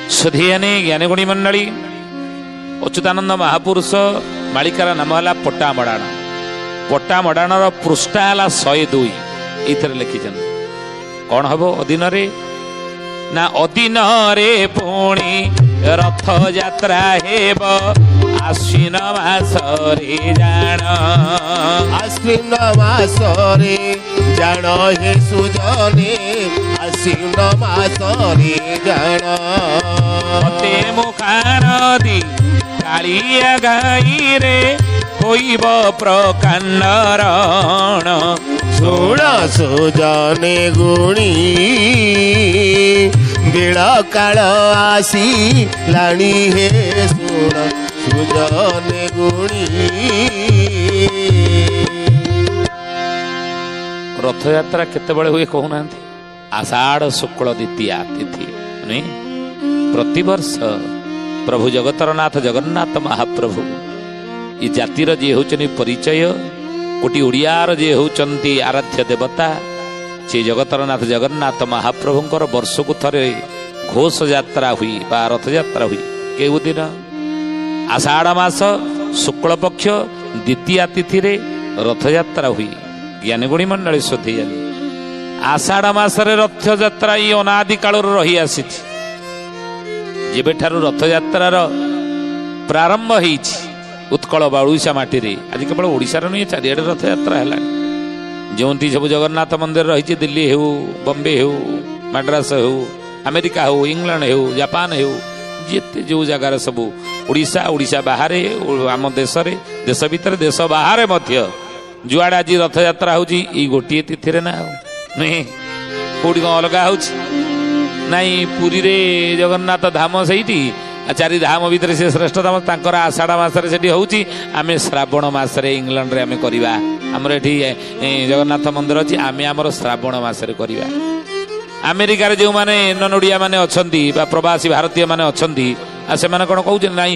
ସୁଧିଆନେ ଜ୍ଞାନଗୁଣୀ ମଣ୍ଡଳୀ, ଅଚ୍ୟୁତାନନ୍ଦ ମହାପୁରୁଷ ମାଳିକାର ନାମ ହେଲା ପଟ୍ଟାମଡ଼ାଣ। ପଟ୍ଟାମଡ଼ାଣର ପୃଷ୍ଠା ହେଲା 102। ଏଇଥିରେ ଲେଖିଛନ୍ତି କଣ ହବ ଅଦିନରେ ନା ଅଦିନରେ ପୁଣି ରଥଯାତ୍ରା ହେବ ଆଶ୍ୱିନ ମାସରେ ଜାଣ, ଆଶ୍ୱିନ ମାସରେ ଜାଣ ହେ ସୁଜନେ, ଆଶ୍ୱିନ ମାସରେ ଜାଣ। ମତେ ମୁଖାନଦୀ କାଳିଆ ଗାଈରେ ହୋଇବ ପ୍ରକାଣ୍ଡ ରଣ। ଶୁଣ ସୁଜନେ ଗୁଣୀ, ବେଳ କାଳ ଆସିଲାଣି ହେ ଶୁଣ ସୁଜନେ ଗୁଣୀ। ରଥଯାତ୍ରା କେତେବେଳେ ହୁଏ କହୁନାହାନ୍ତି? ଆଷାଢ଼ ଶୁକ୍ଳ ଦ୍ୱିତୀୟା ତିଥି ନୁହେଁ? ପ୍ରତିବର୍ଷ ପ୍ରଭୁ ଜଗତର ନାଥ ଜଗନ୍ନାଥ ମହାପ୍ରଭୁ ଏ ଜାତିର ଯିଏ ହେଉଛନ୍ତି ପରିଚୟ, କୋଟି ଓଡ଼ିଆର ଯିଏ ହେଉଛନ୍ତି ଆରାଧ୍ୟ ଦେବତା, ସେ ଜଗତର ନାଥ ଜଗନ୍ନାଥ ମହାପ୍ରଭୁଙ୍କର ବର୍ଷକୁ ଥରେ ଘୋଷ ଯାତ୍ରା ହୁଏ ବା ରଥଯାତ୍ରା ହୁଏ। କେଉଁ ଦିନ? ଆଷାଢ଼ ମାସ ଶୁକ୍ଳପକ୍ଷ ଦ୍ୱିତୀୟା ତିଥିରେ ରଥଯାତ୍ରା ହୁଏ। ଜ୍ଞାନଗୁଣୀ ମଣ୍ଡଳୀ ଶୋଧିଯାନି, ଆଷାଢ଼ ମାସରେ ରଥଯାତ୍ରା ଏଇ ଅନାଦି କାଳରୁ ରହି ଆସିଛି। ଯେବେଠାରୁ ରଥଯାତ୍ରାର ପ୍ରାରମ୍ଭ ହେଇଛି ଉତ୍କଳ ବା ଓଡ଼ିଶା ମାଟିରେ, ଆଜି କେବଳ ଓଡ଼ିଶାର ନୁହେଁ, ଚାରିଆଡ଼େ ରଥଯାତ୍ରା ହେଲାଣି। ଯେଉଁଠି ସବୁ ଜଗନ୍ନାଥ ମନ୍ଦିର ରହିଛି, ଦିଲ୍ଲୀ ହେଉ, ବମ୍ବେ ହେଉ, ମାଡ୍ରାସ ହେଉ, ଆମେରିକା ହେଉ, ଇଂଲଣ୍ଡ ହେଉ, ଜାପାନ ହେଉ, ଯେତେ ଯେଉଁ ଜାଗାରେ ସବୁ ଓଡ଼ିଶା, ଓଡ଼ିଶା ବାହାରେ, ଆମ ଦେଶରେ, ଦେଶ ଭିତରେ, ଦେଶ ବାହାରେ ମଧ୍ୟ ଯୁଆଡ଼େ ଆଜି ରଥଯାତ୍ରା ହେଉଛି ଏଇ ଗୋଟିଏ ତିଥିରେ ନା ଆଉ ନୁହେଁ? କୋଉଠି କଣ ଅଲଗା ହେଉଛି? ନାଇଁ, ପୁରୀରେ ଜଗନ୍ନାଥ ଧାମ, ସେଇଠି ଚାରି ଧାମ ଭିତରେ ସେ ଶ୍ରେଷ୍ଠ ଧାମ, ତାଙ୍କର ଆଷାଢ଼ ମାସରେ ସେଠି ହେଉଛି। ଆମେ ଶ୍ରାବଣ ମାସରେ ଇଂଲଣ୍ଡରେ ଆମେ କରିବା। ଆମର ଏଠି ଜଗନ୍ନାଥ ମନ୍ଦିର ଅଛି, ଆମେ ଆମର ଶ୍ରାବଣ ମାସରେ କରିବା। ଆମେରିକାରେ ଯେଉଁମାନେ ନନ୍ ଓଡ଼ିଆ ମାନେ ଅଛନ୍ତି ବା ପ୍ରବାସୀ ଭାରତୀୟ ମାନେ ଅଛନ୍ତି, ଆଉ ସେମାନେ କ'ଣ କହୁଛନ୍ତି? ନାଇଁ,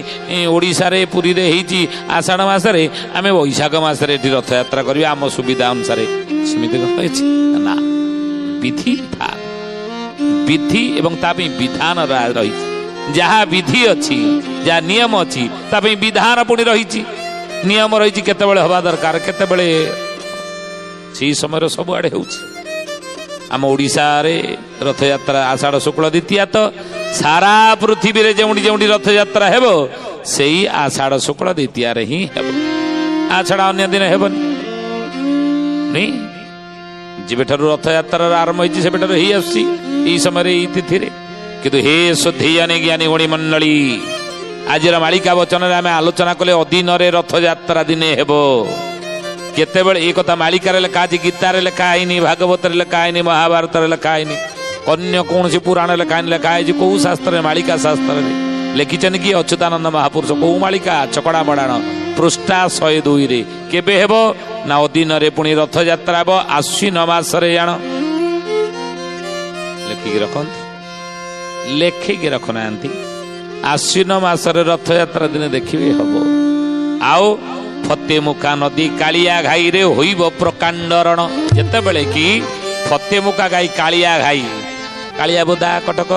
ଓଡ଼ିଶାରେ ପୁରୀରେ ହେଇଛି ଆଷାଢ଼ ମାସରେ, ଆମେ ବୈଶାଖ ମାସରେ ଏଠି ରଥଯାତ୍ରା କରିବା ଆମ ସୁବିଧା ଅନୁସାରେ। ସେମିତି କ'ଣ ହେଇଛି ନା? ବିଧି ବିଧାନ, ବିଧି ଏବଂ ତା ପାଇଁ ବିଧାନ ରହିଛି। ଯାହା ବିଧି ଅଛି, ଯାହା ନିୟମ ଅଛି, ତା ପାଇଁ ବିଧାନ ପୁଣି ରହିଛି, ନିୟମ ରହିଛି କେତେବେଳେ ହେବା ଦରକାର, କେତେବେଳେ ସେଇ ସମୟରେ ସବୁଆଡ଼େ ହେଉଛି। ଆମ ଓଡ଼ିଶାରେ ରଥଯାତ୍ରା ଆଷାଢ଼ ଶୁକ୍ଳ ଦ୍ୱିତୀୟା, ତ ସାରା ପୃଥିବୀରେ ଯେଉଁଠି ଯେଉଁଠି ରଥଯାତ୍ରା ହେବ ସେଇ ଆଷାଢ଼ ଶୁକ୍ଳ ଦ୍ୱିତୀୟାରେ ହିଁ ହେବ, ଆ ଛଡ଼ା ଅନ୍ୟ ଦିନ ହେବନି। ଯେବେଠାରୁ ରଥଯାତ୍ରାର ଆରମ୍ଭ ହେଇଛି ସେବେଠାରୁ ହେଇ ଆସୁଛି ଏଇ ସମୟରେ, ଏଇ ତିଥିରେ। କିନ୍ତୁ ହେ ଶୁଦ୍ଧିଆନି ଜ୍ଞାନୀ ଗୁଣୀ ମଣ୍ଡଳୀ, ଆଜିର ମାଳିକା ବଚନରେ ଆମେ ଆଲୋଚନା କଲେ ଅଦିନରେ ରଥଯାତ୍ରା ଦିନେ ହେବ। କେତେବେଳେ? ଏ କଥା ମାଳିକାରେ ଲେଖା ଅଛି, ଗୀତାରେ ଲେଖା ହେଇନି, ଭାଗବତରେ ଲେଖା ହେଇନି, ମହାଭାରତରେ ଲେଖା ହେଇନି, ଅନ୍ୟ କୌଣସି ପୁରାଣ ଲେଖା ହେଇନି। ଲେଖା ହେଇଛି କୋଉ ଶାସ୍ତ୍ରରେ? ମାଳିକା ଶାସ୍ତ୍ରରେ ଲେଖିଛନ୍ତି କି ଅଚ୍ୟୁତାନନ୍ଦ ମହାପୁରୁଷ। କୋଉ ମାଳିକା? ଚକଡ଼ା ମଡ଼ାଣ ପୃଷ୍ଠା 102ରେ। କେବେ ହେବ ନା ଅଦିନରେ ପୁଣି ରଥଯାତ୍ରା ହେବ ଆଶ୍ୱିନ ମାସରେ ଜାଣ। ଲେଖିକି ରଖନ୍ତୁ, ଲେଖିକି ରଖୁନାହାନ୍ତି। ଆଶ୍ୱିନ ମାସରେ ରଥଯାତ୍ରା ଦିନେ ଦେଖିବେ ହବ। ଆଉ ଫତେମୁଖା ନଦୀ କାଳିଆ ଘାଇରେ ହୋଇବ ପ୍ରକାଣ୍ଡ ରଣ। ଯେତେବେଳେ କି ଫତେମୁଖା ଘାଇ, କାଳିଆ ଘାଇ, କାଳିଆ ବୋଦା କଟକ,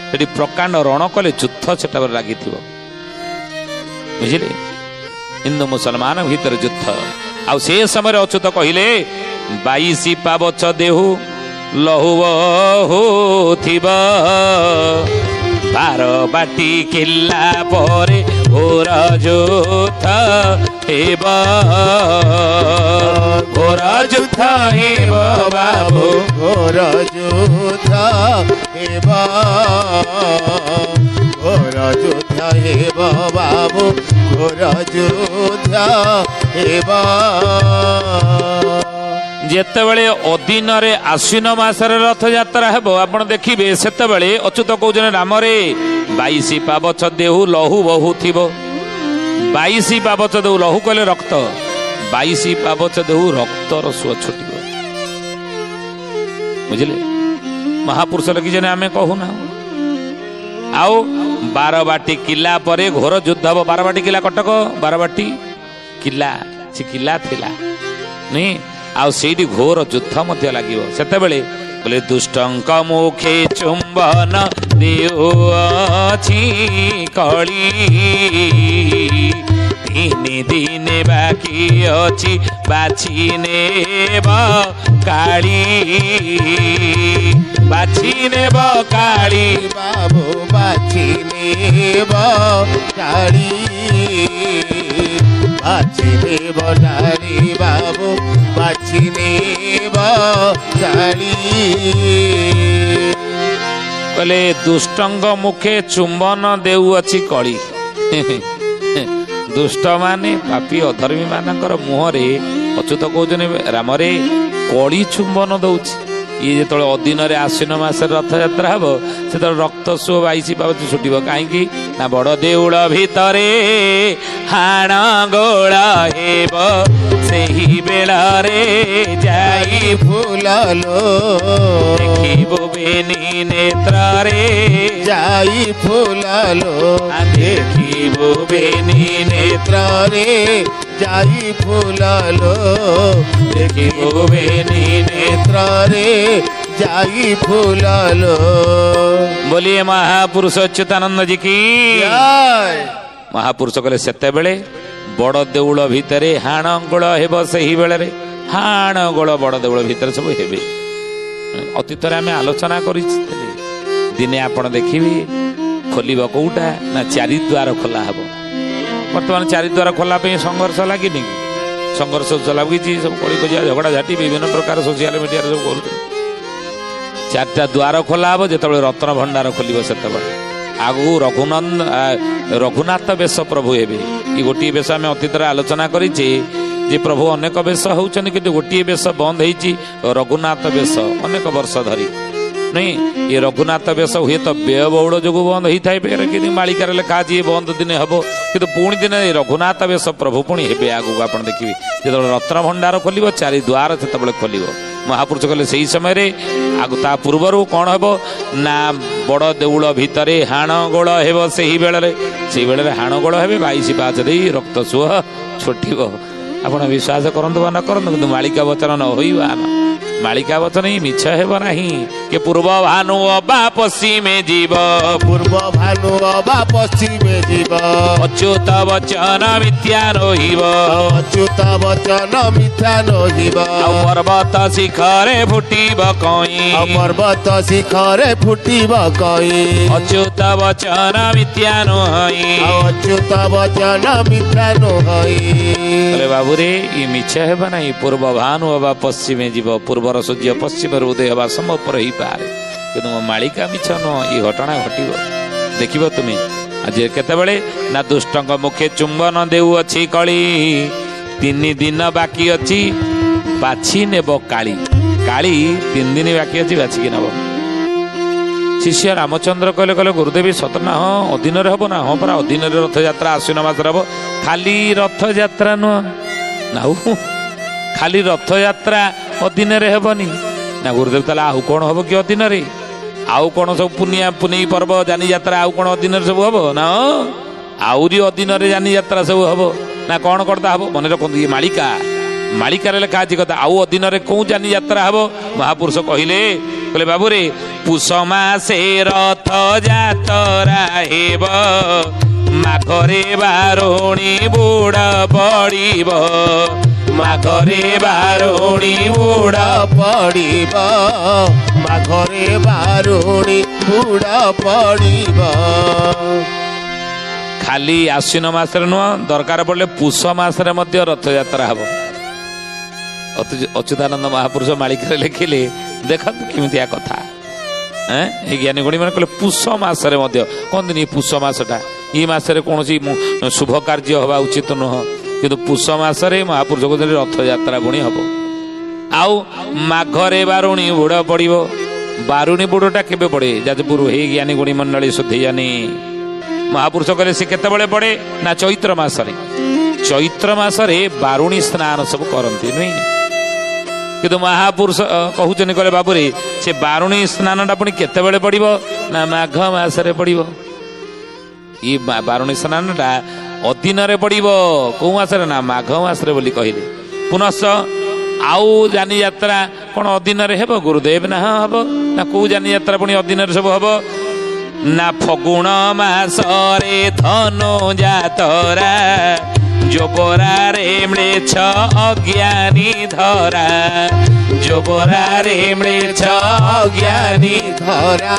ସେଠି ପ୍ରକାଣ୍ଡ ରଣ କଲେ ଯୁଦ୍ଧ ସେଟା ଲାଗିଥିବ, ବୁଝିଲେ? ହିନ୍ଦୁ ମୁସଲମାନ ଭିତରେ ଯୁଦ୍ଧ। ଆଉ ସେ ସମୟରେ ଅଚ୍ୟୁତ କହିଲେ 22 ପାବଛ ଦେହୁ ଲହୁ ବହୁଥିବ, ବାରବାଟୀ କିଲ୍ଲା ପରେ ଘୋର ଯୁଦ୍ଧ ହେବ, ଘୋର ଯୁଦ୍ଧ ହେବ ବାବୁ, ଘୋର ଯୁଦ୍ଧ ହେବ, ଘୋର ଯୁଦ୍ଧ ହେବ ବାବୁ, ଘୋର ଯୁଦ୍ଧ ହେବ। ଯେତେବେଳେ ଅଦିନରେ ଆଶ୍ୱିନ ମାସରେ ରଥଯାତ୍ରା ହେବ ଆପଣ ଦେଖିବେ, ସେତେବେଳେ ଅଚ୍ୟୁତ କହୁଛନ୍ତି ରାମରେ 22 ପାବଛ ଦେହୁ ଲହୁ ବହୁଥିବ। 22 ପାବଛ ଦେହୁ, ଲହୁ କହିଲେ ରକ୍ତ, 22 ପାବଛ ଦେହୁ ରକ୍ତର ସୁଅ ଛୁଟିବ, ବୁଝିଲେ? ମହାପୁରୁଷ ଲେଖିଛନ୍ତି, ଆମେ କହୁନାହୁଁ। ଆଉ ବାରବାଟୀ କିଲ୍ଲା ପରେ ଘୋର ଯୁଦ୍ଧ ହବ। ବାରବାଟୀ କିଲ୍ଲା କଟକ, ବାରବାଟୀ କିଲ୍ଲା, ସେ କିଲ୍ଲା ଥିଲା ନୁହେଁ? ଆଉ ସେଇଠି ଘୋର ଯୁଦ୍ଧ ମଧ୍ୟ ଲାଗିବ। ସେତେବେଳେ ବୋଲେ ଦୁଷ୍ଟଙ୍କ ମୁଖେ ଚୁମ୍ବନ ଦେଉଅଛି କଳି, ତିନି ଦିନେ ବାକି ଅଛି ବାଛି ନେବ କାଳି, ବାଛି ନେବ କାଳି ବାବୁ ବାଛି ନେବ କାଳି, ବାଛି ନେବ କାଳି ବାବୁ ବାଛି ନେବ କାଳି। କହିଲେ ଦୁଷ୍ଟଙ୍କ ମୁଖେ ଚୁମ୍ବନ ଦେଉଅଛି କଳି। ଦୁଷ୍ଟମାନେ ପାପୀ ଅଧର୍ମୀ ମାନଙ୍କର ମୁହଁରେ ଅଚ୍ୟୁତ କହୁଛନ୍ତି ରାମରେ କଳି ଚୁମ୍ବନ ଦଉଛି। ଇଏ ଯେତେବେଳେ ଅଦିନରେ ଆଶ୍ୱିନ ମାସରେ ରଥଯାତ୍ରା ହବ, ସେତେବେଳେ ରକ୍ତ ସୁଅ 22 ପାବତି ଛୁଟିବ। କାହିଁକି ନା ବଡ଼ ଦେଉଳ ଭିତରେ ହାଣ ଗୋଳ ହେବ, ସେହି ବେଳରେ ଯାଇ ଫୁଲ ଲୋ ଦେଖିବୁ ବେନି ନେତ୍ରରେ, ଯାଇ ଫୁଲ ଲୋ ଦେଖିବୁ ବେନି ନେତ୍ରରେ, ଯାଇ ଫୁଲ ଲୋ ଦେଖିବୁ ବେନି ନେତ୍ରରେ, ଯାଇ ଫୁଲ ଲୋ। ବୋଲିଏ ମହାପୁରୁଷ ଅଚ୍ୟୁତାନନ୍ଦ ଜି କି। ମହାପୁରୁଷ କହିଲେ ସେତେବେଳେ ବଡ଼ ଦେଉଳ ଭିତରେ ହାଣ ଗୋଳ ହେବ, ସେହି ବେଳରେ ହାଣ ଗୋଳ ବଡ଼ ଦେଉଳ ଭିତରେ ସବୁ ହେବେ। ଅତୀତରେ ଆମେ ଆଲୋଚନା କରିଥିଲେ, ଦିନେ ଆପଣ ଦେଖିବେ ଖୋଲିବ କୋଉଟା ନା ଚାରିଦ୍ୱାର ଖୋଲା ହବ। ବର୍ତ୍ତମାନ ଚାରିଦ୍ୱାର ଖୋଲା ପାଇଁ ସଂଘର୍ଷ ଲାଗିନି କି? ସଂଘର୍ଷ ଲାଗିଛି, ସବୁ କଳିକଜିଆ ଝଗଡ଼ା ଝାଟି ବିଭିନ୍ନ ପ୍ରକାର ସୋସିଆଲ ମିଡିଆରେ ସବୁ କରୁଛନ୍ତି। ଚାରିଟା ଦ୍ୱାର ଖୋଲା ହବ ଯେତେବେଳେ ରତ୍ନ ଭଣ୍ଡାର ଖୋଲିବ, ସେତେବେଳେ ଆଗକୁ ରଘୁନନ୍ଦ ରଘୁନାଥ ବେଶ ପ୍ରଭୁ ହେବେ। ଏ ଗୋଟିଏ ବେଶ ଆମେ ଅତୀତରେ ଆଲୋଚନା କରିଛେ ଯେ ପ୍ରଭୁ ଅନେକ ବେଶ ହେଉଛନ୍ତି, କିନ୍ତୁ ଗୋଟିଏ ବେଶ ବନ୍ଦ ହେଇଛି, ରଘୁନାଥ ବେଶ ଅନେକ ବର୍ଷ ଧରି ନାଇଁ। ଏ ରଘୁନାଥ ବେଶ ହୁଏତ ବ୍ୟୟବହୁଳ ଯୋଗୁଁ ବନ୍ଦ ହେଇଥାଇପାରେ, କିନ୍ତୁ ମାଳିକାରେ ଲେଖା ଅଛି ଏ ବନ୍ଦ ଦିନେ ହବ, କିନ୍ତୁ ପୁଣି ଦିନେ ଏ ରଘୁନାଥ ବେଶ ପ୍ରଭୁ ପୁଣି ହେବେ। ଆଗକୁ ଆପଣ ଦେଖିବେ ଯେତେବେଳେ ରତ୍ନ ଭଣ୍ଡାର ଖୋଲିବ, ଚାରି ଦ୍ୱାର ସେତେବେଳେ ଖୋଲିବ। ମହାପୁରୁଷ କହିଲେ ସେଇ ସମୟରେ ଆଗ ତା ପୂର୍ବରୁ କ'ଣ ହେବ ନା ବଡ଼ ଦେଉଳ ଭିତରେ ହାଣ ଗୋଳ ହେବ। ସେହି ବେଳରେ, ସେଇ ବେଳରେ ହାଣ ଗୋଳ ହେବେ, 22 ପାହାଚ ଦେଇ ରକ୍ତ ସୁଅ ଛୁଟିବ। ଆପଣ ବିଶ୍ୱାସ କରନ୍ତୁ ବା ନ କରନ୍ତୁ, କିନ୍ତୁ ମାଳିକା ବଚନ ନ ହୋଇବା ନା, ମାଳିକା ବଚନ ହିଁ ମିଛ ହେବ ନାହିଁ। କି ପୂର୍ବ ଭାନୁ ଅବା ପଶ୍ଚିମେ ଯିବ, ପୂର୍ବ ଭାନୁ ଅବା ପଶ୍ଚିମେ ଯିବ, ଅଚ୍ୟୁତ ବଚନ ମିଥ୍ୟା ନୋହିବ, ଅଚ୍ୟୁତ ବଚନ ମିଥ୍ୟା ନୋହିବ। ଆଉ ପର୍ବତ ଶିଖରେ ଫୁଟିବ କଇଁ, ଆଉ ପର୍ବତ ଶିଖରେ ଫୁଟିବ କଇଁ, ଅଚ୍ୟୁତ ବଚନ ମିଥ୍ୟା ନୁହଇଁ, ଆଉ ଅଚ୍ୟୁତ ବଚନ ମିଥ୍ୟା ନୁହଇଁ। କହିଲେ ବାବୁରେ ଇଏ ମିଛ ହେବ ନାହିଁ। ପୂର୍ବ ଭାନୁ ଅବା ପଶ୍ଚିମେ ଯିବ, ପୂର୍ବର ସୂର୍ଯ୍ୟ ପଶ୍ଚିମରୁ ଉଦୟ ହେବା ସମ୍ଭବପର ହେଇପାରେ, କିନ୍ତୁ ମୋ ମାଳିକା ମିଛ ନୁହଁ, ଏ ଘଟଣା ଘଟିବ ଦେଖିବ ତୁମେ। ଆଜି କେତେବେଳେ ନା ଦୁଷ୍ଟଙ୍କ ମୁଖେ ଚୁମ୍ବନ ଦେଉଅଛି କଳି, 3 ଦିନ ବାକି ଅଛି ବାଛି ନେବ କାଳି। କାଳି 3 ଦିନ ବାକି ଅଛି ବାଛିକି ନେବ। ଶିଷ୍ୟ ରାମଚନ୍ଦ୍ର କହିଲେ, କହିଲେ ଗୁରୁଦେବୀ ସତ ନା? ହଁ ଅଧୀନରେ ହବ ନା? ହଁ ପରା ଅଧୀନରେ ରଥଯାତ୍ରା ଆଶ୍ୱିନ ମାସରେ ହବ। ଖାଲି ରଥଯାତ୍ରା ନୁହଁ ନା, ଆଉ ଖାଲି ରଥଯାତ୍ରା ଅଧୀନରେ ହେବନି ନା ଗୁରୁଦେବ, ତାହେଲେ ଆଉ କ'ଣ ହବ କି ଅଧୀନରେ? ଆଉ କ'ଣ ସବୁ ପୁନିଆ ପୁନେଇ ପର୍ବ ଯାନି ଯାତ୍ରା ଆଉ କ'ଣ ଅଧୀନରେ ସବୁ ହବ ନା? ଆହୁରି ଅଧୀନରେ ଯାନି ଯାତ୍ରା ସବୁ ହବ ନା କ'ଣ କର୍ତ୍ତା ହବ? ମନେ ରଖନ୍ତୁ ଇଏ ମାଳିକା, ମାଳିକାରେ ଲେଖା ଅଛି କଥା। ଆଉ ଅଧୀନରେ କୋଉ ଯାନି ଯାତ୍ରା ହବ? ମହାପୁରୁଷ କହିଲେ, କହିଲେ ବାବୁରେ ପୁଷ ମାସେ ରଥ ଯାତ୍ରା ହେବ, ମାଘରେ ବାରୁଣୀ ବୁଡ଼ ପଡ଼ିବ, ମାଘରେ ବାରୁଣୀ ବୁଡ଼ ପଡ଼ିବ, ମାଘରେ ବାରୁଣୀ ବୁଡ଼ ପଡ଼ିବ। ଖାଲି ଆଶ୍ୱିନ ମାସରେ ନୁହଁ, ଦରକାର ପଡ଼ିଲେ ପୁଷ ମାସରେ ମଧ୍ୟ ରଥଯାତ୍ରା ହବ। ଅଚ୍ୟୁତାନନ୍ଦ ମହାପୁରୁଷ ମାଳିକାରେ ଲେଖିଲେ, ଦେଖନ୍ତୁ କେମିତିଆ କଥା। ଏଇ ଜ୍ଞାନୀ ଗୁଣୀ ମାନେ କହିଲେ ପୁଷ ମାସରେ ମଧ୍ୟ କହନ୍ତିନି, ପୁଷ ମାସଟା ଏଇ ମାସରେ କୌଣସି ଶୁଭ କାର୍ଯ୍ୟ ହେବା ଉଚିତ ନୁହଁ, କିନ୍ତୁ ପୁଷ ମାସରେ ମହାପୁରୁଷ କହୁଛନ୍ତି ରଥଯାତ୍ରା ପୁଣି ହବ। ଆଉ ମାଘରେ ବାରୁଣୀ ବୁଡ଼ ପଡ଼ିବ। ବାରୁଣୀ ବୁଡ଼ଟା କେବେ ପଡ଼େ? ଯାଜପୁର ହେଇ ଜ୍ଞାନୀ ଗୁଣୀ ମଣ୍ଡଳୀ ଶୁଦ୍ଧି ଜାନି ମହାପୁରୁଷ କହିଲେ ସେ କେତେବେଳେ ପଡ଼େ ନା ଚୈତ୍ର ମାସରେ। ଚୈତ୍ର ମାସରେ ବାରୁଣୀ ସ୍ନାନ ସବୁ କରନ୍ତି ନୁହେଁ, କିନ୍ତୁ ମହାପୁରୁଷ କହୁଛନ୍ତି କହିଲେ ବାବୁରେ ସେ ବାରୁଣୀ ସ୍ନାନଟା ପୁଣି କେତେବେଳେ ପଡ଼ିବ ନା ମାଘ ମାସରେ ପଡ଼ିବ। ଇ ବାରୁଣୀ ସ୍ନାନଟା ଅଦିନରେ ପଡ଼ିବ, କୋଉ ମାସରେ ନା ମାଘ ମାସରେ ବୋଲି କହିଲେ। ପୁନଶ୍ଚ ଆଉ ଯାନି ଯାତ୍ରା କ'ଣ ଅଦିନରେ ହେବ ଗୁରୁଦେବ? ନା ହଁ ହେବ। ନା କୋଉ ଯାନି ଯାତ୍ରା ପୁଣି ଅଦିନରେ ସବୁ ହବ? ନା ଫଗୁଣ ମାସରେ ଧନୁ ଯାତରା, ଜୋବରାରେ ମିଳେଛ ଅଜ୍ଞାନୀ ଧରା, ଜୋବରାରେ ମିଳେଛ ଅଜ୍ଞାନୀ ଧରା,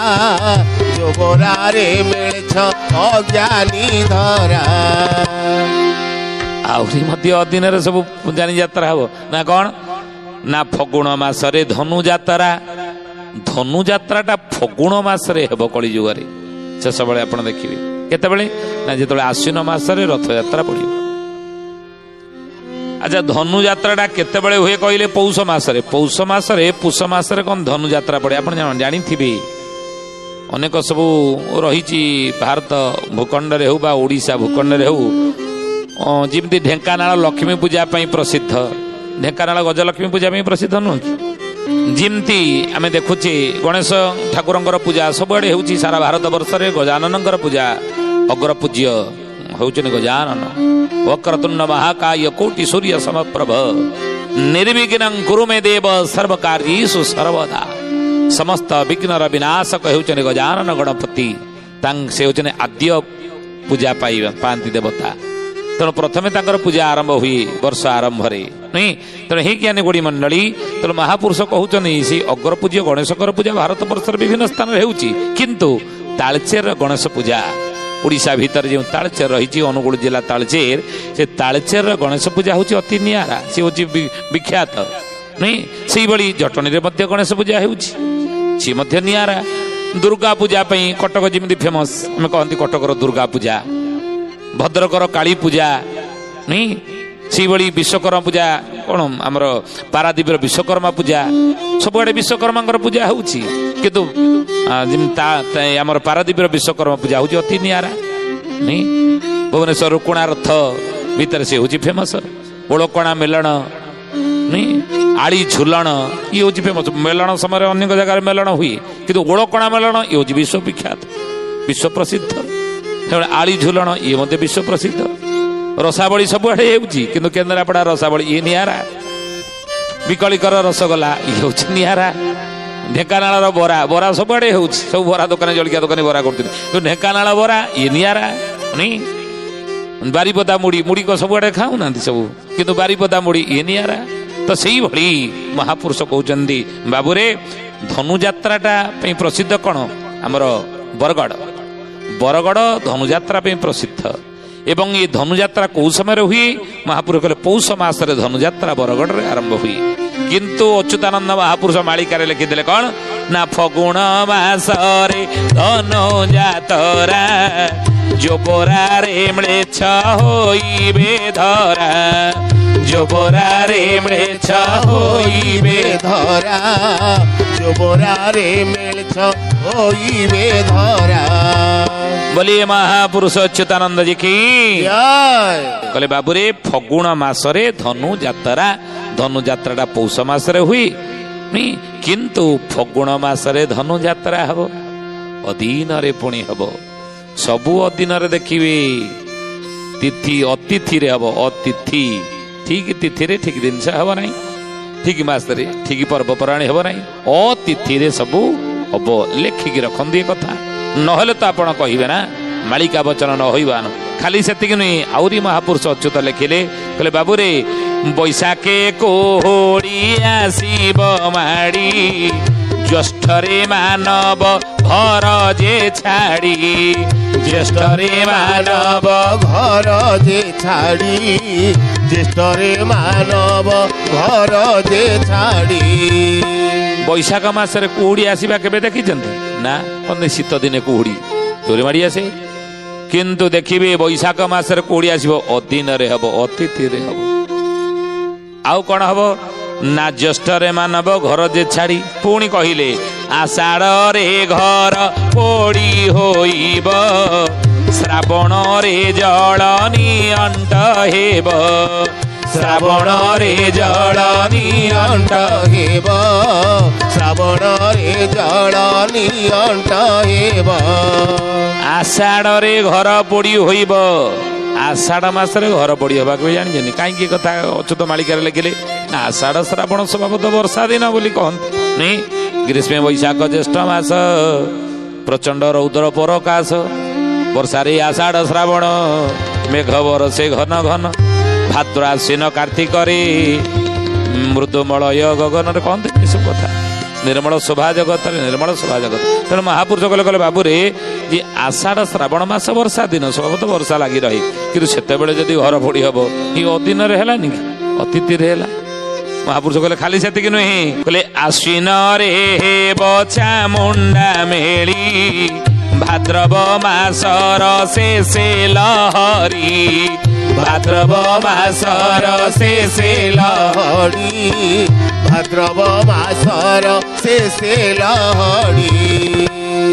ଜୋବରାରେ ମିଳେଛ ଅଜ୍ଞାନୀ ଧରା। ଆହୁରି ମଧ୍ୟ ଅଦିନରେ ସବୁ ଯାନି ଯାତ୍ରା ହବ ନା କ'ଣ? ନା ଫଗୁଣ ମାସରେ ଧନୁ ଯାତ୍ରା। ଧନୁ ଯାତ୍ରାଟା ଫଗୁଣ ମାସରେ ହେବ କଳି ଯୁଗରେ। ଶେଷବେଳେ ଆପଣ ଦେଖିବେ କେତେବେଳେ? ନା ଯେତେବେଳେ ଆଶ୍ୱିନ ମାସରେ ରଥଯାତ୍ରା ପଡ଼ିବ। ଆଚ୍ଛା, ଧନୁ ଯାତ୍ରାଟା କେତେବେଳେ ହୁଏ କହିଲେ? ପୌଷ ମାସରେ। ପୌଷ ମାସରେ, ପୁଷ ମାସରେ କ'ଣ ଧନୁ ଯାତ୍ରା ପଡ଼େ ଆପଣ ଜାଣିଥିବେ। ଅନେକ ସବୁ ରହିଛି ଭାରତ ଭୂଖଣ୍ଡରେ ହେଉ ବା ଓଡ଼ିଶା ଭୂଖଣ୍ଡରେ ହେଉ, ଯେମିତି ଢେଙ୍କାନାଳ ଲକ୍ଷ୍ମୀ ପୂଜା ପାଇଁ ପ୍ରସିଦ୍ଧ। ଢେଙ୍କାନାଳ ଗଜଲକ୍ଷ୍ମୀ ପୂଜା ପାଇଁ ପ୍ରସିଦ୍ଧ ନୁହଁ କି? ଯେମିତି ଆମେ ଦେଖୁଛେ ଗଣେଶ ଠାକୁରଙ୍କର ପୂଜା ସବୁଆଡ଼େ ହେଉଛି, ସାରା ଭାରତ ବର୍ଷରେ ଗଜାନନଙ୍କର ପୂଜା ଅଗ୍ରପୂଜ୍ୟ ହେଉଛନ୍ତି ଗଜାନନ। ବକ୍ରତୁଣ୍ଡ ମହାକାୟ କୋଟି ସୂର୍ଯ୍ୟ ସମପ୍ରଭ, ନିର୍ବିଘ୍ନଂ କୁରୁ ମେ ଦେବ ସର୍ବକାର୍ଯ୍ୟେଷୁ ସର୍ବଦା। ସମସ୍ତ ବିଘ୍ନର ବିନାଶକ ହେଉଛନ୍ତି ଗଜାନନ ଗଣପତି। ସେ ହେଉଛନ୍ତି ଆଦ୍ୟ ପୂଜା ପାଆନ୍ତି ଦେବତା। ତେଣୁ ପ୍ରଥମେ ତାଙ୍କର ପୂଜା ଆରମ୍ଭ ହୁଏ ବର୍ଷ ଆରମ୍ଭରେ, ନୁହେଁ? ତେଣୁ ହେ ଜ୍ଞାନୀ ଗୁଡ଼ି ମଣ୍ଡଳୀ, ତେଣୁ ମହାପୁରୁଷ କହୁଛନ୍ତି ସେଇ ଅଗ୍ରପୂଜ୍ୟ ଗଣେଶଙ୍କର ପୂଜା ଭାରତ ବର୍ଷର ବିଭିନ୍ନ ସ୍ଥାନରେ ହେଉଛି, କିନ୍ତୁ ତାଳଚେରର ଗଣେଶ ପୂଜା ଓଡ଼ିଶା ଭିତରେ ଯେଉଁ ତାଳଚେର ରହିଛି, ଅନୁଗୁଳ ଜିଲ୍ଲା ତାଳଚେର, ସେ ତାଳଚେରର ଗଣେଶ ପୂଜା ହେଉଛି ଅତି ନିଆରା, ସେ ହେଉଛି ବିଖ୍ୟାତ, ନୁହେଁ? ସେଇଭଳି ଜଟଣୀରେ ମଧ୍ୟ ଗଣେଶ ପୂଜା ହେଉଛି, ସିଏ ମଧ୍ୟ ନିଆରା। ଦୁର୍ଗା ପୂଜା ପାଇଁ କଟକ ଯେମିତି ଫେମସ୍, ଆମେ କହନ୍ତି କଟକର ଦୁର୍ଗା ପୂଜା, ଭଦ୍ରକର କାଳୀ ପୂଜା, ନୁହେଁ? ସେଇଭଳି ବିଶ୍ୱକର୍ମା ପୂଜା, କ'ଣ ଆମର ପାରାଦ୍ୱୀପର ବିଶ୍ୱକର୍ମା ପୂଜା, ସବୁଆଡ଼େ ବିଶ୍ୱକର୍ମାଙ୍କର ପୂଜା ହେଉଛି, କିନ୍ତୁ ଯେମିତି ଆମର ପାରାଦ୍ୱୀପର ବିଶ୍ୱକର୍ମା ପୂଜା ହେଉଛି ଅତି ନିଆରା, ନୁହେଁ? ଭୁବନେଶ୍ୱର କୋଣାର୍ଥ ଭିତରେ ସେ ହେଉଛି ଫେମସ୍, ଓଳକଣା ମେଲଣ, ନୁହେଁ? ଆଳି ଝୁଲଣ ଇଏ ହେଉଛି ଫେମସ୍। ମେଲଣ ସମୟରେ ଅନେକ ଜାଗାରେ ମେଲଣ ହୁଏ, କିନ୍ତୁ ଓଳକଣା ମେଲଣ ଇଏ ହେଉଛି ବିଶ୍ୱବିଖ୍ୟାତ, ବିଶ୍ୱ ପ୍ରସିଦ୍ଧ। ତେଣୁ ଆଳି ଝୁଲଣ ଇଏ ମଧ୍ୟ ବିଶ୍ୱ ପ୍ରସିଦ୍ଧ। ରସାବଳି ସବୁଆଡ଼େ ହେଉଛି, କିନ୍ତୁ କେନ୍ଦ୍ରାପଡ଼ା ରସାବଳି ଇଏ ନିଆରା। ବିକଳିକର ରସଗୋଲା ଇଏ ହେଉଛି ନିଆରା। ଢେଙ୍କାନାଳର ବରା, ବରା ସବୁଆଡ଼େ ହେଉଛି, ସବୁ ବରା ଦୋକାନୀ ଜଳଖିଆ ଦୋକାନୀ ବରା କରୁଛନ୍ତି, କିନ୍ତୁ ଢେଙ୍କାନାଳ ବରା ଇଏ ନିଆରା, ନାଇଁ? ବାରିପଦା ମୁଢ଼ି, ମୁଢ଼ି କଣ ସବୁଆଡ଼େ ଖାଉନାହାନ୍ତି ସବୁ, କିନ୍ତୁ ବାରିପଦା ମୁଢ଼ି ଇଏ ନିଆରା। ତ ସେଇଭଳି ମହାପୁରୁଷ କହୁଛନ୍ତି ବାବୁରେ, ଧନୁଯାତ୍ରାଟା ପାଇଁ ପ୍ରସିଦ୍ଧ କ'ଣ? ଆମର ବରଗଡ଼। ବରଗଡ଼ ଧନୁଯାତ୍ରା ପାଇଁ ପ୍ରସିଦ୍ଧ। ଏବଂ ଏ ଧନୁଯାତ୍ରା କେଉଁ ସମୟରେ ହୁଏ? ମହାପୁରୁଷ କହିଲେ ପୌଷ ମାସରେ ଧନୁଯାତ୍ରା ବରଗଡ଼ରେ ଆରମ୍ଭ ହୁଏ। କିନ୍ତୁ ଅଚ୍ୟୁତାନନ୍ଦ ମହାପୁରୁଷ ମାଳିକାରେ ଲେଖିଥିଲେ କ'ଣ? ନା ଫଗୁଣ ମାସରେ ଧନୁଯାତ୍ରା, ଜୋବରାରେ ମିଳେଛ ହୋଇବେ ଧରା, ଜୋବରାରେ ମିଳେଛ ହୋଇବେ ଧରା, ଜୋବରାରେ ମିଳେଛ ହୋଇବେ ଧରା। ବୋଲିଏ ମହାପୁରୁଷ ଅଚ୍ୟୁତାନନ୍ଦ ଜି କି କହିଲେ ବାବୁରେ, ଫଗୁଣ ମାସରେ ଧନୁ ଯାତ୍ରା, ଧନୁ ଯାତ୍ରାଟା ପୌଷ ମାସରେ ହୁଏ, କିନ୍ତୁ ଫଗୁଣ ମାସରେ ଧନୁ ଯାତ୍ରା ହବ, ଅଦିନରେ ପୁଣି ହବ। ସବୁ ଅଦିନରେ ଦେଖିବେ, ତିଥି ଅତିଥିରେ ହବ, ଅତିଥି ଠିକ ତିଥିରେ ଠିକ ଜିନିଷ ହବ ନାହିଁ, ଠିକ ମାସରେ ଠିକ ପର୍ବପର୍ବାଣୀ ହେବ ନାହିଁ, ଅତିଥିରେ ସବୁ ହବ। ଲେଖିକି ରଖନ୍ତି ଏ କଥା, ନହେଲେ ତ ଆପଣ କହିବେ ନା ମାଳିକା ବଚନ ନ ହୋଇବାନ। ଖାଲି ସେତିକି ନୁହେଁ, ଆହୁରି ମହାପୁରୁଷ ଅଚ୍ୟୁତ ଲେଖିଲେ, କହିଲେ ବାବୁରେ, ବୈଶାଖେ କୋହଡ଼ି ଆସିବ ମାଡ଼ି, ଜ୍ୟେଷ୍ଠରେ ମାନବ ଘର ଯେ ଛାଡ଼ି, ଜ୍ୟେଷ୍ଠରେ ମାନବ ଘର ଯେ ଛାଡ଼ି, ଜ୍ୟେଷ୍ଠରେ ମାନବ ଘର ଯେ ଛାଡ଼ି। ବୈଶାଖ ମାସରେ କୁହୁଡ଼ି ଆସିବା କେବେ ଦେଖିଛନ୍ତି ନା? କହନ୍ତି ଶୀତ ଦିନେ କୁହୁଡ଼ି ଜୋରେ ମାଡ଼ି ଆସେ, କିନ୍ତୁ ଦେଖିବେ ବୈଶାଖ ମାସରେ କୁହୁଡ଼ି ଆସିବ, ଅଦିନରେ ହବ, ଅତିଥିରେ ହବ। ଆଉ କ'ଣ ହବ? ନା ଜ୍ୟେଷ୍ଠରେ ମାନବ ଘର ଯେ ଛାଡ଼ି। ପୁଣି କହିଲେ ଆଷାଢ଼ରେ ଘର ପୋଡ଼ି ହୋଇବ, ଶ୍ରାବଣରେ ଜଳ ନିଅଣ୍ଟ ହେବ, ଶ୍ରାବଣରେ ଜଳ ନିଅଣ୍ଟ ହେବ, ଶ୍ରାବଣରେ ଜଳ ନିଅଣ୍ଟ ହେବ। ଆଷାଢ଼ରେ ଘର ପୋଡ଼ି ହୋଇବ, ଆଷାଢ଼ ମାସରେ ଘର ପୋଡ଼ି ହେବାକୁ ବି ଜାଣିଛନ୍ତି କାହିଁକି? କଥା ଅଚ୍ୟୁତ ମାଳିକାରେ ଲେଖିଲେ, ନା ଆଷାଢ଼ ଶ୍ରାବଣ ସ୍ୱଭାବତ ବର୍ଷା ଦିନ ବୋଲି କହନ୍ତି ନାଇଁ। ଗ୍ରୀଷ୍ମ ବୈଶାଖ ଜ୍ୟେଷ୍ଠ ମାସ ପ୍ରଚଣ୍ଡ ରୌଦ୍ର ପରକାଶ, ବର୍ଷାରେ ଆଷାଢ଼ ଶ୍ରାବଣ ମେଘ ବରସେ ଘନ ଘନ, ଭାଦ୍ର ଆଶ୍ୱିନ କାର୍ତ୍ତିକରେ ମୃଦୁମଳୟ ଗଗନରେ କହନ୍ତି ଏସବୁ କଥା। ନିର୍ମଳ ଶୋଭା ଜଗତରେ, ନିର୍ମଳ ଶୋଭା ଜଗତ। ତେଣୁ ମହାପୁରୁଷ କହିଲେ, କହିଲେ ବାବୁରେ ଯେ ଆଷାଢ଼ ଶ୍ରାବଣ ମାସ ବର୍ଷା ଦିନ ସ୍ୱଭାବତ ବର୍ଷା ଲାଗି ରହେ, କିନ୍ତୁ ସେତେବେଳେ ଯଦି ଘର ପୋଡ଼ି ହବ ଏ ଅଦିନରେ ହେଲାନି କି ଅତିଥିରେ ହେଲା। ମହାପୁରୁଷ କହିଲେ ଖାଲି ସେତିକି ନୁହେଁ, କହିଲେ ଆଶ୍ୱିନରେ ବଛା ମୁଣ୍ଡା ମେଳି, ଭାଦ୍ରବ ମାସର ଶେଷେ ଲହରୀ, ଭାଦ୍ରବ ମାସର ଶେଷେ ଲହରୀ, ଭାଦ୍ରବ ମାସର ଶେଷେ ଲହରୀ।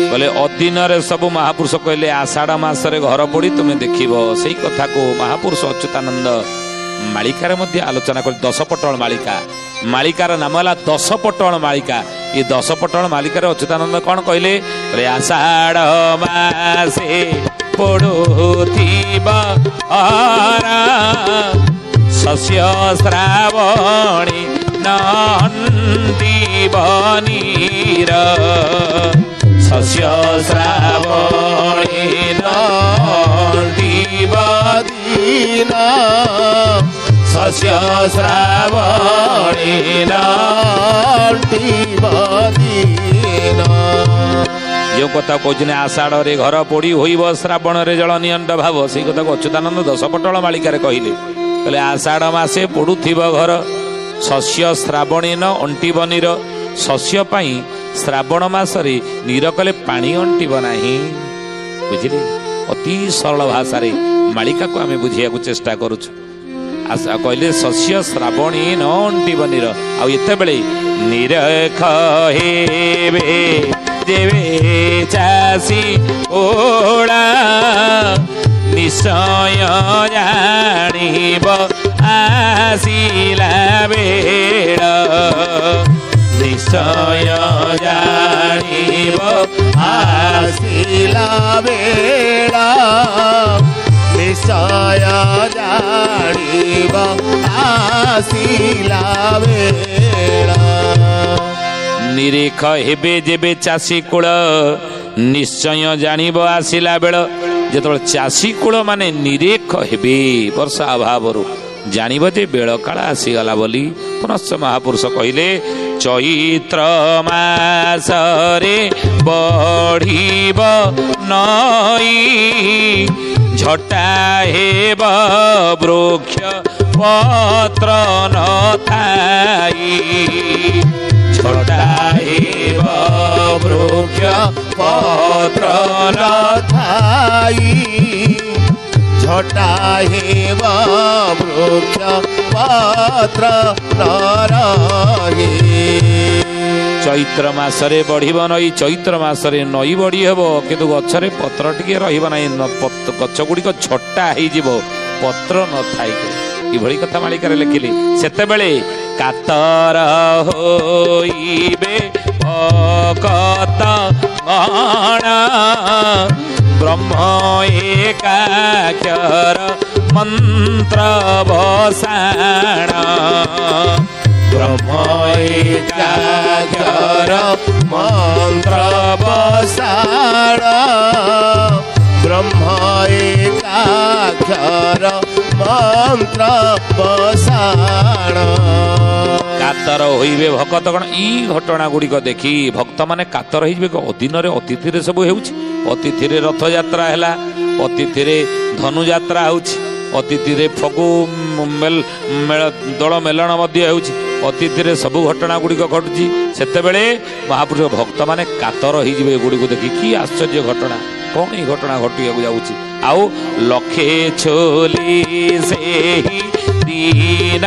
କହିଲେ ଅଦିନରେ ସବୁ ମହାପୁରୁଷ କହିଲେ ଆଷାଢ଼ ମାସରେ ଘର ପୋଡ଼ି ତୁମେ ଦେଖିବ। ସେଇ କଥାକୁ ମହାପୁରୁଷ ଅଚ୍ୟୁତାନନ୍ଦ ମାଳିକାରେ ମଧ୍ୟ ଆଲୋଚନା କରି ଦଶପଟଳ ମାଳିକା, ମାଳିକାର ନାମ ହେଲା ଦଶପଟଳ ମାଳିକା। ଏ ଦଶପଟଳ ମାଳିକାରେ ଅଚ୍ୟୁତାନନ୍ଦ କ'ଣ କହିଲେ? କହିଲେ ଆଷାଢ଼ ମାସେ ପୋଡ଼ୁଥିବ ହରା, ଶସ୍ୟ ଶ୍ରାବଣୀ ନଣ୍ଟିବ ନୀର, ଶସ୍ୟ ଶ୍ରାବଣୀ ନଣ୍ଟିବ ଦିନ, ଶସ୍ୟ ଶ୍ରାବଣୀ ନଣ୍ଟିବ ଦିନ। ଯେଉଁ କଥା କହୁଛନ୍ତି ଆଷାଢ଼ରେ ଘର ପୋଡ଼ି ହୋଇବ, ଶ୍ରାବଣରେ ଜଳ ନିଅଣ୍ଟ ଭାବ, ସେଇ କଥାକୁ ଅଚ୍ୟୁତାନନ୍ଦ ଦଶପଟଳ ମାଳିକାରେ କହିଲେ। କହିଲେ ଆଷାଢ଼ ମାସେ ପୋଡ଼ୁଥିବ ଘର, ଶସ୍ୟ ଶ୍ରାବଣୀ ନ ଅଣ୍ଟିବ ନୀର। ଶସ୍ୟ ପାଇଁ ଶ୍ରାବଣ ମାସରେ ନୀର କଲେ ପାଣି ଅଣ୍ଟିବ ନାହିଁ। ବୁଝିଲେ? ଅତି ସରଳ ଭାଷାରେ ମାଳିକାକୁ ଆମେ ବୁଝିବାକୁ ଚେଷ୍ଟା କରୁଛୁ। କହିଲେ ଶସ୍ୟ ଶ୍ରାବଣୀ ନ ଅଣ୍ଟିବ ନୀର। ଆଉ ଏତେବେଳେ ନିରଖ ହେବେ ଯେବେ ଚାଷୀ ଓଳା, ନିଶ୍ଚୟ ଜାଣିବ ଆସିଲା ବେଳ, ନିଶ୍ଚୟ ଜାଣିବ ଆସିଲା ବେଳ, ନିଶ୍ଚୟ ଜାଣିବ ଆସିଲା ବେଳ। ନିରୀଖ ହେବେ ଯେବେ ଚାଷୀ କୂଳ, ନିଶ୍ଚୟ ଜାଣିବ ଆସିଲା ବେଳ। ଯେତେବେଳେ ଚାଷୀ କୂଳ ମାନେ ନିରେଖ ହେବେ ବର୍ଷା ଅଭାବରୁ, ଜାଣିବ ଯେ ବେଳ କାଳ ଆସିଗଲା ବୋଲି। ପୁନଶ୍ଚ ମହାପୁରୁଷ କହିଲେ ଚୈତ୍ର ମାସରେ ବଢ଼ିବ ନଈ, ଝଟା ହେବ ବୃକ୍ଷ ପତ୍ର ନଥାଇ, ଝଟା ହେବ ବୃକ୍ଷ ପତ୍ର ନଥାଇ, ଝଟା ହେବ ବୃକ୍ଷ ପତ୍ର ନରହେ। ଚୈତ୍ର ମାସରେ ବଢ଼ିବ ନଈ, ଚୈତ୍ର ମାସରେ ନଈ ବଢ଼ି ହେବ, କିନ୍ତୁ ଗଛରେ ପତ୍ର ଟିକେ ରହିବ ନାହିଁ, ଗଛ ଗୁଡ଼ିକ ଝଟା ହେଇଯିବ ପତ୍ର ନଥାଇ। ଏଭଳି କଥା ମାଳିକାରେ ଲେଖିଲେ। ସେତେବେଳେ କାତର ହୋଇବେ ଭକତ ଗଣ, ବ୍ରହ୍ମ ଏକାକ୍ଷର ମନ୍ତ୍ର ବସାଣ, ବ୍ରହ୍ମ ଏକାକ୍ଷର ମନ୍ତ୍ର ବସାଣ, ବ୍ରହ୍ମ ଏକାକ୍ଷର ମନ୍ତ୍ର ବସାଣ। କାତର ହୋଇବେ ଭକତ ଗଣ। ଏଇ ଘଟଣା ଗୁଡ଼ିକ ଦେଖି ଭକ୍ତମାନେ କାତର ହେଇଯିବେ। ଅଦିନରେ ଅତିଥିରେ ସବୁ ହେଉଛି। ଅତିଥିରେ ରଥଯାତ୍ରା ହେଲା, ଅତିଥିରେ ଧନୁଯାତ୍ରା ହେଉଛି, ଅତିଥିରେ ଫଗୁ ଦୋଳ ମେଲଣ ମଧ୍ୟ ହେଉଛି, ଅତିଥିରେ ସବୁ ଘଟଣା ଗୁଡ଼ିକ ଘଟୁଛି। ସେତେବେଳେ ମହାପୁରୁଷ ଭକ୍ତମାନେ କାତର ହେଇଯିବେ ଏଗୁଡ଼ିକୁ ଦେଖି। କି ଆଶ୍ଚର୍ଯ୍ୟ ଘଟଣା, କ'ଣ ଏଇ ଘଟଣା ଘଟିବାକୁ ଯାଉଛି। ଆଉ ଲକ୍ଷେ ଛୋଲି ସେହି ଦିନ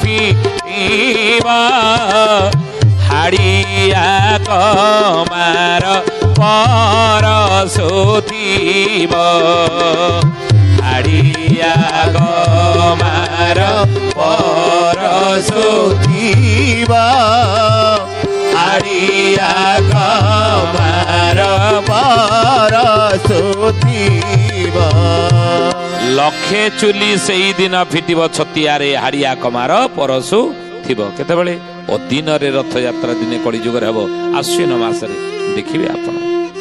ଫିଟିବ, ହାଡ଼ିଆ କମାର ପରସୁଥିବ, ହାଡ଼ିଆ କମାର ପରସୁଥିବ, ହାଡ଼ିଆ କମାର ପରସୁଥିବ। ଲକ୍ଷେ ଚୁଲି ସେଇଦିନ ଫିଟିବ ଛତିଆରେ, ହାଡ଼ିଆ କମାର ପରସୁ ଥିବ। କେତେବେଳେ? ଅଦିନରେ ରଥଯାତ୍ରା ଦିନେ କଳିଯୁଗରେ ହେବ, ଆଶ୍ୱିନ ମାସରେ ଦେଖିବେ ଆପଣ।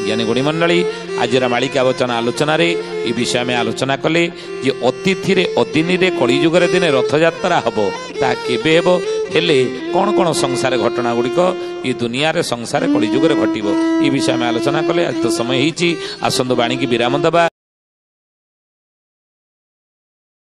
ଜ୍ଞାନୀ ଗୁଣୀମଣ୍ଡଳୀ, ଆଜିର ମାଳିକା ବଚନ ଆଲୋଚନାରେ ଏ ବିଷୟ ଆମେ ଆଲୋଚନା କଲେ ଯେ ଅତିଥିରେ ଅଦିନରେ କଳିଯୁଗରେ ଦିନେ ରଥଯାତ୍ରା ହେବ। ତାହା କେବେ ହେବ, ହେଲେ କ'ଣ କ'ଣ ସଂସାର ଘଟଣା ଗୁଡ଼ିକ ଏ ଦୁନିଆରେ ସଂସାର କଳିଯୁଗରେ ଘଟିବ, ଏ ବିଷୟ ଆମେ ଆଲୋଚନା କଲେ। ଆଜି ତ ସମୟ ହେଇଛି, ଆସନ୍ତୁ ବାଣୀକି ବିରାମ ଦେବା।